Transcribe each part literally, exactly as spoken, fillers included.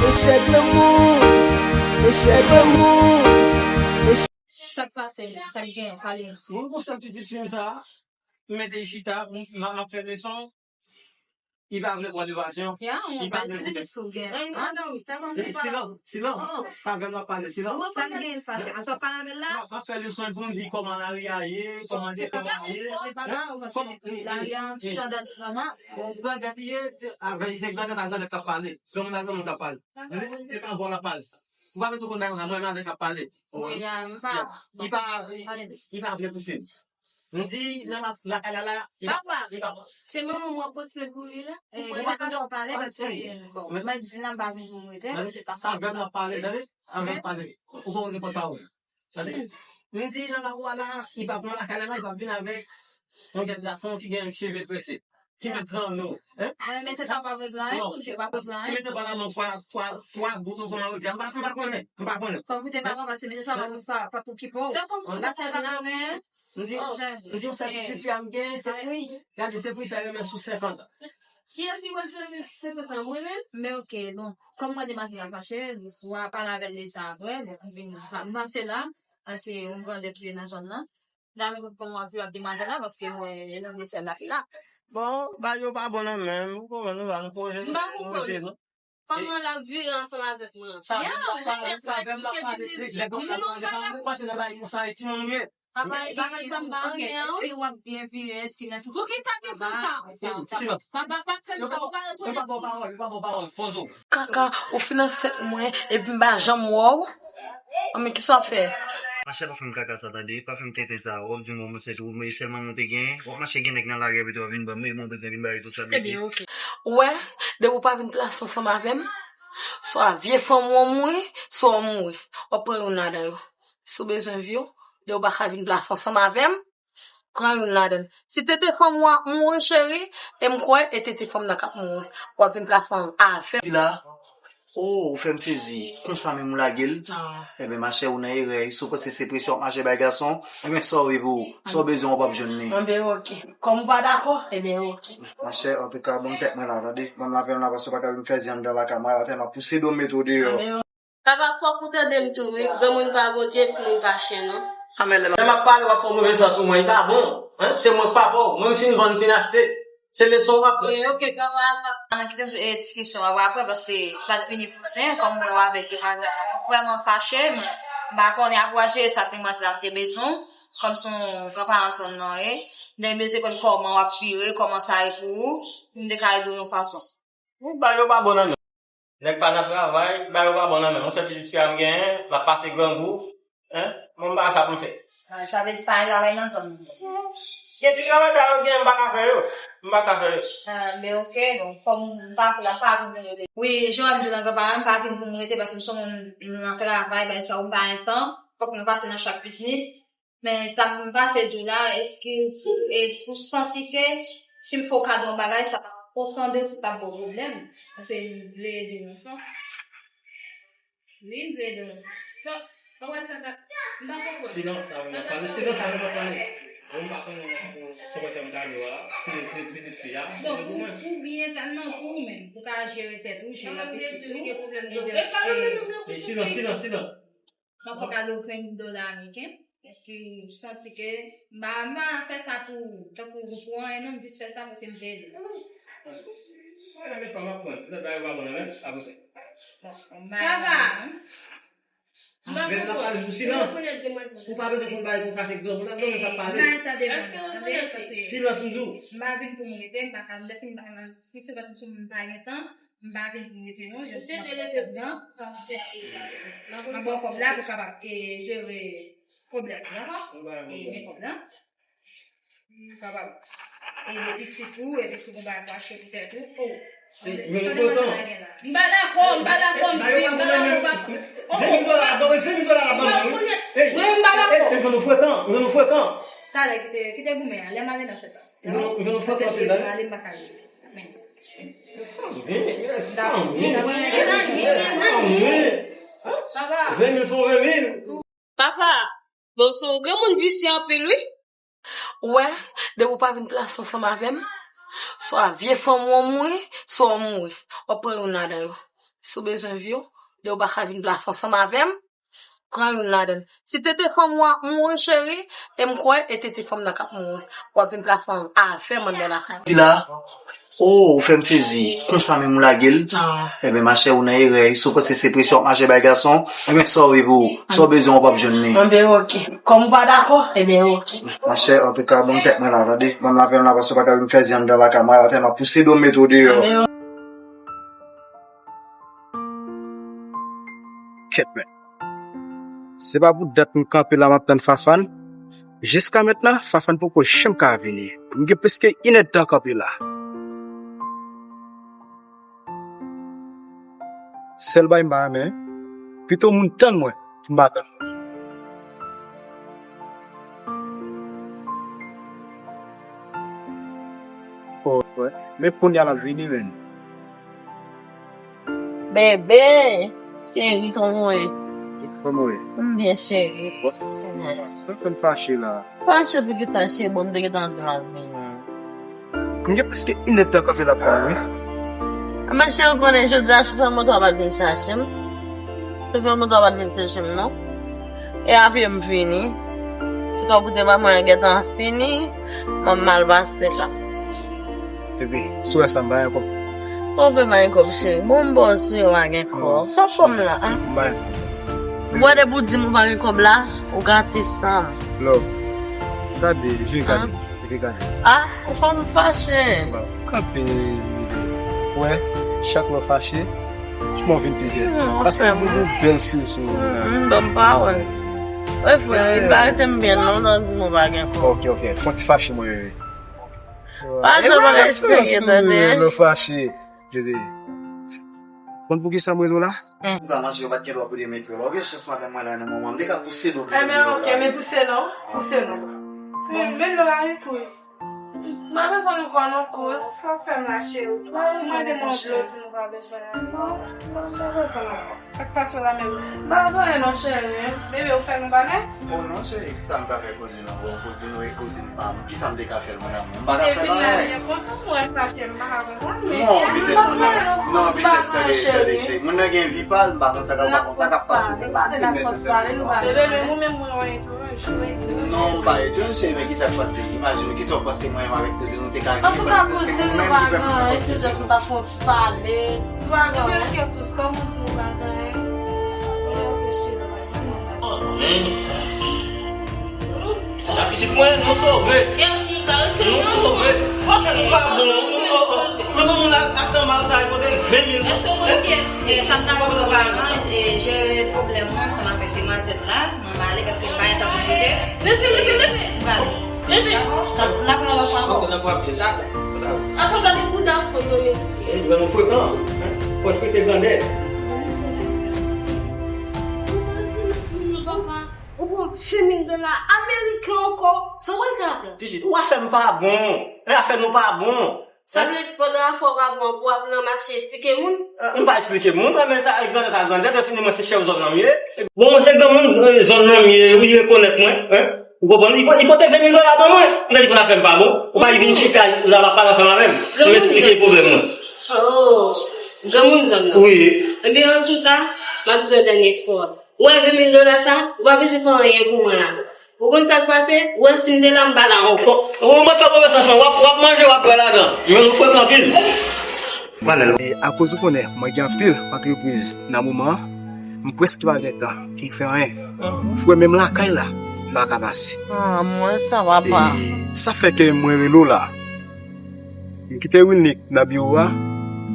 Echèk lanmou, echèk lanmou. Sa k pase? Sa k gen? Pale. Mwen gon sèl pitit fi m sa, m mete l chita, m m ap fè leson, li pa vle pran devasyon, li pa vle koute. Silans, silans, sa vle m ap pale, silans. Sa k gen? Fache? Paske w pale avè l la? M ap fè leson pou m di kòman lari a ye, kòman devan a ye. Lari a yon ti jan dati vrèman. Bon, grandèt li ye, se avè se grandèt ak grandèt k ap pale. Granmoun ak granmoun k ap pale. Li pa vòlè pale. Ou pa bezwen konn bagay konsa, mwen menm avè l k ap pale. Li pa li pa vle pouse. M di nan lakay la la, li pa li pa. Se manman w ap pot flè pou li la? Li pa bezwen pale paske mwen di la m pa vin pou m rete. Sa vle m ap pale, tande. Avè l pale. Ou pa gen pòt pawòl. Tande. M di nan lakou a la, li pa nan lakay la la, li pa vin avèk yon jèn gason ki gen cheve trese. Ki met zanno, hein? Mwen men se sa pa vle plan, hein, pou ke pa vle plan, hein. Ki mete pantalon twa twa twa bout ou kòman yo di, m pa m pa konnen, m pa konnen. Fò w koute pa bon paske men se sa pa pa pa pou ki po. Sa pa sa pa konnen. M di m di yon sèl ti fi a m gen, se pou li. Gade se pou li fè renmen sou senkant an. Kiyès ki pral fè renmen sou senkant an, mwen menm? Men oke, bon, kòm mwen demwazèl la fache, jis w a pale avè l de sa apre, bon, m vin m pase la, se yon grandèt tou ye nan zòn nan. Dayè m konn kòman w ap viv ak demwazèl la paske mwen e nan de sèl la ki la. Bon, bagay yo pa bon nan men m, ou konprann nou pa nou koze nou koze nou. Kòman l ap vire ansanm avèk mwen an? Sa vle m ap pale, sa vle m ap pale, lè granmoun ap pale pa antre nan bagay konsa, e timoun ou ye. Apa e bagay sa m pa renmen an wi. Èske w ap byen vire, èske nan tout. Poukisa kesyon sa? Silans. Papa pa fè m sa, ou pa antre. Yo pa ba w pawòl, yo pa ba w pawòl, poze w. Kaka, ou fin ansent mwen, epi m pa janm wè w. Anben, kisa w ap fè? Machè, pa fè m kaka sa, tande. Pa fè m tenten sa. W ap di m w ansent ou, men sèlman mwen te genyen. W ap mache gen nèg nan lari a, epi w ap vin ban m, e mwen bezwen vin ba responsabilite. Ebyen, oke. Ou wè, depi w pa vin plase ansanm avè m, swa vye fanm ou an mouri, swa w mouri. W ap pran youn ladan yo. Si w bezwen vi w, depi w pa ka vin plase ansanm avè m, pran youn ladan l. Si tete fanm ou an mouri, cheri, e m kwè e tete fanm nan k ap mouri. W ap vin plase ansanm avè m. Di la, oh, ou fè m sezi. Konsa menm ou lage l? Ebyen, machè, ou nan erè. Si w panse se presyon w ap mache bay gason, ebyen, sòri pou ou. Sa w bezwen an, w p ap jwenn li. Anben, oke. Kòm ou pa dakò, ebyen, oke. Machè, antouka, ban m tèt mwen la, tande. Ban m lapè m la, paske w pa ka vin fè zen anndan lakay mwen la, tèlman pouse do m mete w deyò. Papa, fòk ou tande m tou wi, granmoun pa Bondye, timoun pa chen non. Lè m ap pale, w ap fè yon move sans sou mwen, li pa bon. Hein? Se mwen k papa w, mwen m fin vann, m fin achte. Se leson w ap pran. Wi, oke, granpapa. Ann kite diskisyon an pou apre, paske pa t vini pou sen, kòm mwen wè avèk demoiselle la, mwen vrèman fache, mwen m pa konnen apre w al jere sa ak demoiselle la, m te bezwen w, kòm se yon granparan zòn nan w ye, m te bezwen konn kòman w ap vire, kòman sa ye pou ou, pou m te ka ede w yon fason. Ou bagay yo pa bon nan men. Nèg pa nan travay, bagay yo pa bon nan men. Yon sèl ti diskisyon m genyen, l ap pase grangou. Hein? Mwen m pa sa pou m fè. Sa vle di pa gen travay nan zòn nan. Gen ti travay sa yo gen, m pa ka fè yo. M pa ka fè yo. Men oke, bon, kòm m pase la, m pa vin pou m rete. Wi, jan w ap di w nan granparan, m pa vin pou m rete paske m se yon moun nan travay, bagay sa yo m pa gen tan. Fòk mwen pase nan chak biznis. Men sa m pase di w la, èske, èske ou santi ke si m fè w kado yon bagay, sa p ap ofande w, sa p ap ba w pwoblèm? Paske m vle ede w nan sans. Wi, m vle ede w nan sans. Fò, fò w al fè sa. M pa konprann. Silans, sa vle pale. Silans, sa vle pale. Mwen, m pa konnen si w konprann kado a. Si se pitit fi a, bon, pou mwen. Pou byen, non, pou ou menm. Pou ka jere tèt ou, jere pitit ou. E silans, silans, silans. Mwen fè kado ven dola ameriken. Èske w santi ke m pa, m pa fè sa pou, tankou pou anyen non, m jis fè sa paske m vle ede w. Mwen renmen fanm ap pran. Lòt bagay pa bon nan men, apre fè. Bon, m pa. Papa! M pa konprann. Ou pa bezwen konn bagay konsa, se granmoun nan, granmoun k ap pale. Silans, m di w. M pa vin pou m rete, m pa ka, m fin pa nan diskisyon, paske m pa gen tan. M pa vin pou m rete non, jodi a m ap pran kòb la. M ap ba w kòb la pou w kapab e jere pwoblèm nan. E men kòb la. Ou kapab ede pitit ou, epi si w gon bagay pou achte pou tèt ou. Oh. M pa dakò, m pa dakò, m di m pa dakò, papa. Oh. Ven mil dola la ban mwen, ven mil dola la ban mwen. Wi, m pa dakò. Talè, kite, kite goumen an, lè m ale nan fè sa. Ou jwenn yon fòs anpil la. Ven mil se yon ven mil. Papa, bon, se yon granmoun visye anpil wi. Ou wè, depi w pa vin plase ansanm avè m, swa vye fanm ou an mouri, swa w mouri. W ap pran youn ladan yo. si w bezwen vi w, de w pa ka vin plase ansanm avè m, pran youn ladan l. Si tete fanm ou a mouri, cheri, e m kwè e tete fanm nan k ap mouri. W ap vin plase avè m anndan lakay mwen. Di la, oh, ou fè m sezi. Konsa menm ou lage l? Ah. Ebyen, machè, ou nan erè. Si w panse se presyon w ap mache bay gason, ebyen, sa w ye pou ou. Sa w bezwen, w p ap jwenn li. Anben, oke. Kòm ou pa dakò, ebyen, oke. Machè, antouka, ban m tèt mwen la, tande. Ban m lapè m la, paske w pa ka vin fè zen anndan lakay mwen, atè m ap pouse do m mete w deyò. Anben, Kèt, men. Se pa pou dat m kanpe la, m ap tann Fafane. Jiska mentnan, Fafane poko janm ka vini. M gen prèske inèdtan kanpe la. Sèl bagay m pa renmen, pito moun tann mwen, m pa tann. Oh, wè. Men kounye a l ap vini, men. Bebe, cheri, kòman w ye? Kòman w ye? M byen, cheri. Bon. Mwen fè m fache la. Fache pou ki sa, cheri? Bon, m te gentan di w l ap vini. M gen prèske inèdtan kanpe la pou mwen, wi. Mwen cheri, ou konnen jodi a, chofè moto a pa t vin chache m. Chofè moto a pa t vin chache m, non. E apre m vini. Se tankou te manman an gentan fini, m ap mal pase la. Bebe, si w wè sa, m pa gen kòb. Kòb, pa gen kòb, cheri. Bon, m ba w si w pa gen kòb. Sa fè m la, a? M pa gen kòb. Ou wè depi w di m ou pa gen kòb la, ou gate sa. Love. Gade, je gade. Epi gade. Ah, ou fè m fache. Bon, kanpe, Mide. Wè, chak lè w fache, m anvi vin pi bèl. Hmm, paske ou fè m yon bèl siri sou ou. Hmm, ban m pawòl. Wè, frè, li pa rete m byen, non, nan di m ou pa gen kòb. Ok, ok. Fon ti fache, mwen, bebe. Pa janm bagay serye, tande. Lè w fache. Dede. Konn poukisa m rele w la? Ou ka manje, yo pa t gen dwa pou de met yo la. Ou gen chans madanm mwen la nan moman. M te ka pouse do. Enben, oke, men pouse non. Pouse non. Men, men lo a, wi, kouz. M pa bezwen nou kò non, kouz. Sa w fè m la, cheri? M pa bezwen nou kò, cheri. Mande m yon dlo, di nou pa bezwen. Non, m pa bezwen non. Sa k pase w la menm? M pa gen anyen non, cheri. Bebe, ou fè nou bagay? Oh non, cheri, kisa m ka fè kouzin an? Bon, kouzin ou e kouzin pa m. Kisa m te ka fè l, mon amour? M pa ka fè l anyen. Kontan mwen pa fè m, m pa ka kontan, men non, Vitèk, non, Vitèk, tande, tande, cheri. Moun nan gen vi pa l, m pa konn sa k ap, sa k ap pase. Bebe, men ou menm mwen wè etranj. Non, m pa etranj, cheri, men kisa k pase? Imajine w, kisa w panse mwen menm avèk kouzin ou te ka gen? Antouka, kouzin, nou pa gen anyen, se jis nou pa fè yon ti pale. Nou pa gen anyen. Kòm ou di nou pa gen anyen. Oke, cheri. Men, sa pitit mwen, nou sove. Kiyès ki sa? Retire non. Nou sove. Ou pa fè nou pa bon. Ou, ou, ou, men bon, moun ak, ak tan mal sa, li pote ven mil. Èske ou konn kiyès? E, sa m ta di nou paran, e, jere pwoblèm mwen ansanm avèk demwazèl la. Mwen prale paske m pa gen tan pou m rete. Leve, leve, leve. M prale. Leve. Dakò? N ap, n ap wè lòt fwa ankò. Dakò, n ap wè. Dakò. Dakò. Atò, gade bouda fanm nan, mesye. E, granmoun frekan, hein? Fò respekte grandè. Papa, ou pran ven mil dola ameriken ankò. Sa w pral fè avè l? Pitit, ou afè m pa bon. E, afè nou pa bon. Sa vle di pandan afè w pa bon, pou w ap nan mache esplike moun? Eh, m pa esplike moun, men sa, eh, grandè sa grandè, lè fini mwen se chèf zòn nan m ye. Bon, se granmoun, eh, zòn nan m ye, ou rekonèt mwen, hein? Ou konprann? Li po-, li pote ven mil dola ban mwen. Ou ta di konn afè m pa bon. Ou pa vin chita la, w ap pale ansanm avè m. M esplike pwoblèm mwen. Oh, granmoun zòn nan. Wi. Ebyen, antouka, m ap di w dènye espwa. Ou wè ven mil dola sa, ou pa bezwen fè anyen pou mwen la. Ou konn sa k pase? Ou wè si m te la, m pa la ankò. Ou mèt fè konfyans nan mwen, w ap, w ap manje, w ap bwè ladan. Men nou frekan anpil. E akoz ou konnen, mwen gen anpil antrepriz nan moman an, m prèske pa gen tan pou m fè anyen. Frè, menm lakay la, m pa ka pase. Ah, mwen sa, papa. E sa fè ke mwen rele w la. M kite Wilnick nan biwo a,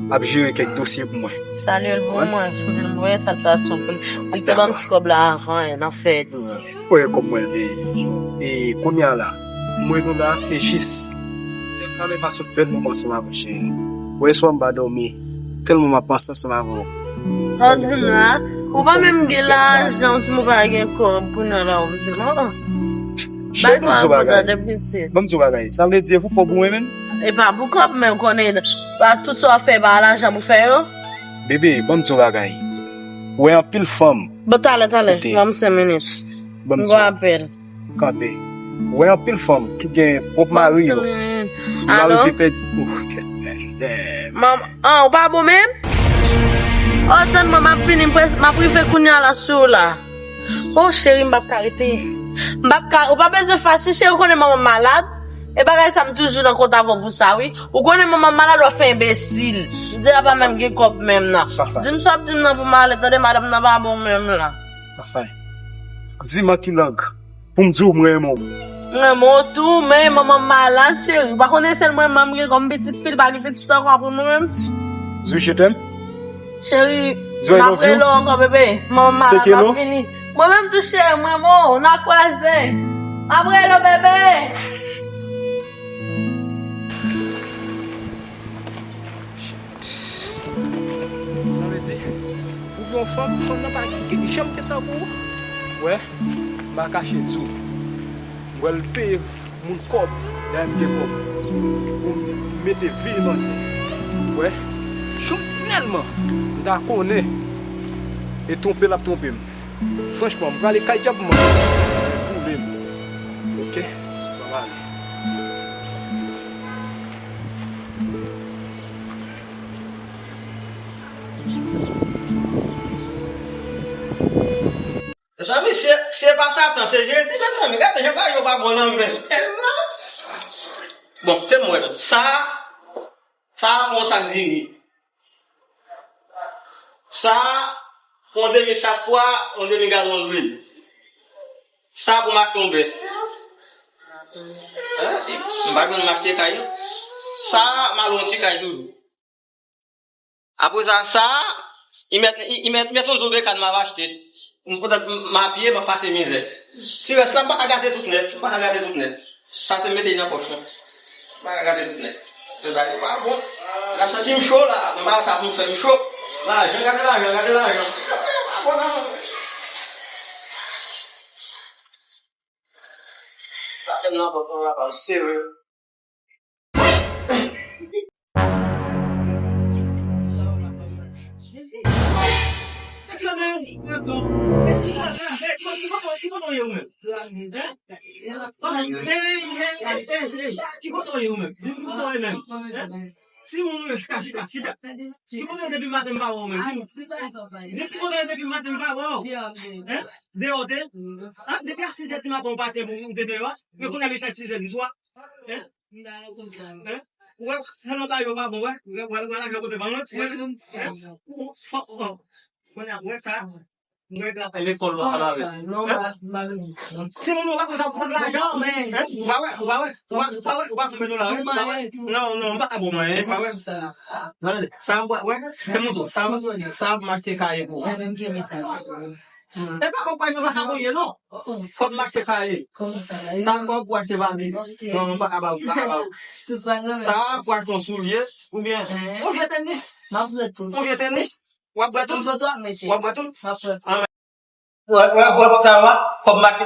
ap jere kèk dosye pou mwen. Salye l pou mwen, di l m voye saltasyon pou li. Li te ban m ti kòb la avan, nan fè di. Ou wè kòb mwen, e, e, kounye a la, mwen nou la, se jis. Se m pa menm pase yon bèl moman ansanm avè w, cheri. Ou wè, swa m pa dòmi, tèlman m ap panse ansanm avè w. Sa w di m la, ou pa menm gen lajan, ou di m ou pa gen kòb, kounye a la, ou di m, oh. Cheri, ban m di w bagay. Ban m di w bagay. Sa vle di e pou fò pou mwen menm? E pa pou kòb, men ou konnen, pa tout sa w ap fè, pa lajan pou fè yo. Bebe, ban m di w bagay. Ou wè anpil fanm. Bon, talè, talè. Ban m senk minit. Ban m di w. M gon apèl. Kanpe. Ou wè anpil fanm ki gen pwòp mari yo. Ban m senk minit. Alo? Mari yo pèdi. Manman, ah, ou pa bon menm? O, tann mwen, m ap vini, m près, m ap rive kounye a la sou ou la. O, cheri, m p ap ka rete. M p ap ka, ou pa bezwen fache, cheri, ou konnen manman m malad. E bagay sa, m toujou nan kontak avè w pou sa, wi. Ou konnen manman m malad, w ap fè enbesil. Di a pa menm gen kòb menm nan. Di m sa w ap di m nan pou m ale, tande, madanm nan pa bon menm la. Di m an ki lang. Pou m di w m renmen w. M renmen w tou, men manman m malad, cheri. Ou pa konnen sèl mwen menm gen kòm pitit fi, li pa gen pitit ankò pou nou menm. Di w je t'aime. Cheri, di w I love you. M ap rele w ankò, bebe. Manman m malad, m ap vini. Mwen menm tou, cheri, m renmen w. N a kwaze. M ap rele w, bebe. Sa vle di, pou yon fanm, fanm nan pa gen janm te tankou ou. Wè, m pa kache di w. M wè l peye moun kòb, dayè m gen kòb. Pou m mete vi m ansanm. Wè, jan m tèlman m ta konnen e twonpe l ap twonpe m. Franchman, m prale kay dyab mwen. Boule m. Oke? Mwen prale. Mezanmi, si, si e pa Satan, se Jezi, mezanmi. Gade jan bagay yo pa bon nan men. Bon, se mwen. Sa, sa, bon, sa k diri. Sa, yon demi sak pwa, yon demi galon lwil. Sa pou m achte yon bèf. Hein? M pa konn m achte kay, non. Sa, m al yon ti kay toujou. Apre sa, sa, i mèt, i, i mèt, i mèt yon zo bekàn m ap achte. M kontan, m, m apiye, m ap pase mizè. Ti rès la, m pa ka gate tout nèt, m pa ka gate tout nèt. Sa se m mete nan pòch mwen. M pa ka gate tout nèt. Se bagay yo pa bon. N ap santi m cho la. Nan bagay sa pou m fè m cho. Lajan, gade lajan, gade lajan. Pa bon non. Sa fè m nan pòch mwen la pa serye. Ki kote w ye ou menm? Di m kote w ye menm. Hein? Timoun ou ye chita, chita, chita. Ki kote w ye depi maten m pa wè w menm? Di m kote w ye depi maten m pa wè w. Hein? Deyò w te? Hein? Depi a sizè di maten w pa te, ou te deyò. Men kounye a li fè sizè di swa. Hein? Hein? Ou wè, tèlman bagay yo pa bon, wè. Ou wè, ou wè, ou wè lajan kote vann, wè. Hein? Ou, fò, fò. Kounye a, ou wè sa. Lekòl ou al avè. Timoun ou pa konn sa pou fè lajan. Hein? Ou pa wè, ou pa wè, ou pa, ou pa wè, ou pa konn nou la, hein? Ou pa wè? Non, non, m pa ka bon mwen, hein, ou pa wè? Sa m wè, wè, se mouton, sa, sa m achte kaye pou ou. E pa kòb pa nou pa ka konye, non. Kòb m achte kaye. Sa kòb pou achte valiz. Non, non, m pa ka ba ou, m pa ka ba ou. Sa pou achte yon soulye, oubyen yon vye tenis. Yon vye tenis. W ap bwè tout? W ap bwè tout? Wè, wè, wè, wè, sa va? Kòb mate.